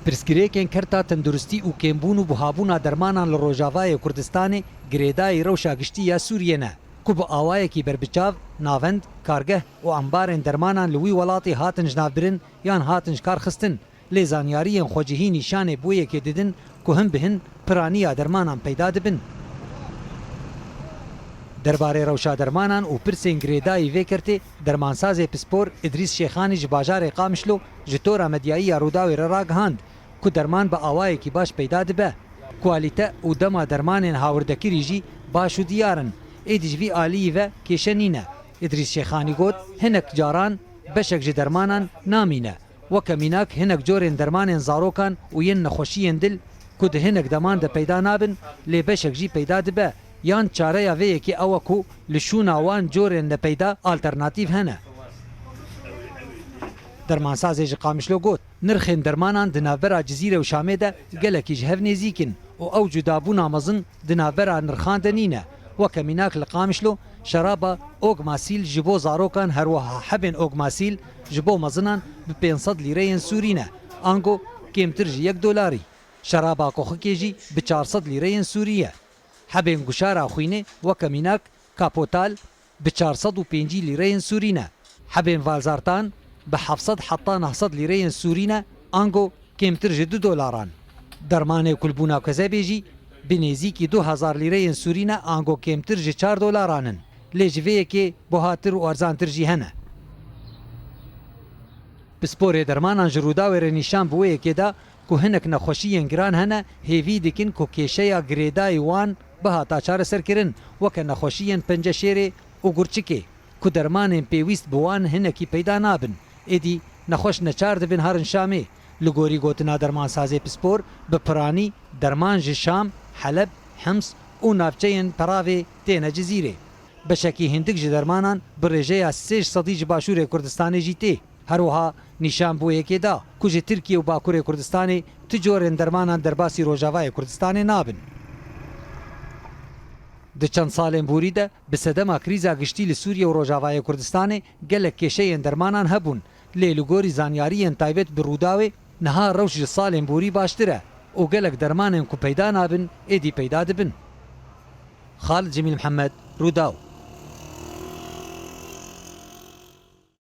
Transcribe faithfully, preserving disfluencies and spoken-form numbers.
Pirsgirêkên kerta tenduristî û kêmbûn û buhabûna dermanan li Rojavayê Kurdistanê girêdayî rewşa giştî ya Sûriyê ne, ku bi awayekî berbiçav navend, kargeh û embarên dermanan li wî welatî hatin jinavbirin yan hatin ji kar xistin. Lê zanyariyên xwecihî nîşanê bi wê yekê didin ku hin bi hin piraniya dermanan peyda dibin. Derbarê rewşa dermanan û pirsên girêdayî vê kertê, dermansazê pispor Îdrîs Şêxanî ji bajarê Qamişlo ji tora medyayî ya Rûdawê re ragihand ku derman bi awayekî baş peyda dibe. Kualîte û dema dermanên hawirdekirî jî baş û diyar in. Êdî ji vî aliyî ve kêşe nîne. Îdrîs Şêxanî got, hinek caran beşek ji dermanan namîne. Weke mînak hinek corên dermanên zarokan û yên nexweşiyên dil ku di hinek deman de peyda nabin, lê beşek jî peyda dibe, yan çareya vê yekê ew e ku li şûna wan corên nepeyda alternatîf hene. Dermansazê ji Qamişlo got, nirxên dermanan di navbera Cizîre û Şamê de gelekî ji hev nêzîk in û ew cudabûna mezin di navbera nirxan de nîne. Weke mînak li Qamişlo şeraba Ogmasîl ji bo zarokan, her wiha hebên Ogmasîl ji bo mezinan bi pênc sed lîreyên Sûrî ne, ango kêmtir ji yek dolarî. Şeraba koxikê jî bi çar sed lîreyên Sûrî ye. Hebên guşara xwînê weke mînak Kapotal bi çar sed û pêncî lîreyên Sûrî ne. Hebên valzartan bi heft sed heta neh sed lîreyên Sûrî ne, ango kêmtir ji du dolaran. Dermanê kulbûna kezebê jî bi nêzîkî du hezar lîreyên Sûrî ne, ango kêmtir ji çar dolaran in. Lê ji vê yekê buhatir û erzantir jî hene. Pisporê dermanan ji Rûdawê re nîşan bi wê yekê da ku hinek nexweşiyên giran hene, hêvî dikin ku kêşeya girêdayî wan bihata çareserkirin, weke nexweşiyên penceşêrê û gurçikê, ku dermanên pêwîst bi wan hinekî peyda nabin. Êdî nexweş neçar dibin herin Şamê. Li gorî gotina dermansazê pispor, bi piranî derman ji Şam, Heleb, Hims û navçeyên peravê têne Cizîrê. Beşekî hindik ji dermanan bi rêjeya sê ji sedî ji Başûrê Kurdistanê jî tê. Her wiha nîşan bi wê yekê da ku ji Tirkiye û Bakurê Kurdistanê tu corên dermanan derbasî Rojavayê Kurdistanê nabin. Di çend salên borî de bi sedema krîza giştî li Sûriye û Rojavayê Kurdistanê gelek kêşeyên dermanan hebûn, lê li gorî zanyariyên taybet bi Rûdawê, niha rewş ji salên borî baştir e û gelek dermanên ku peyda nabin, êdî peyda dibin. Xalid Cemîl Mihemed, Rûdaw.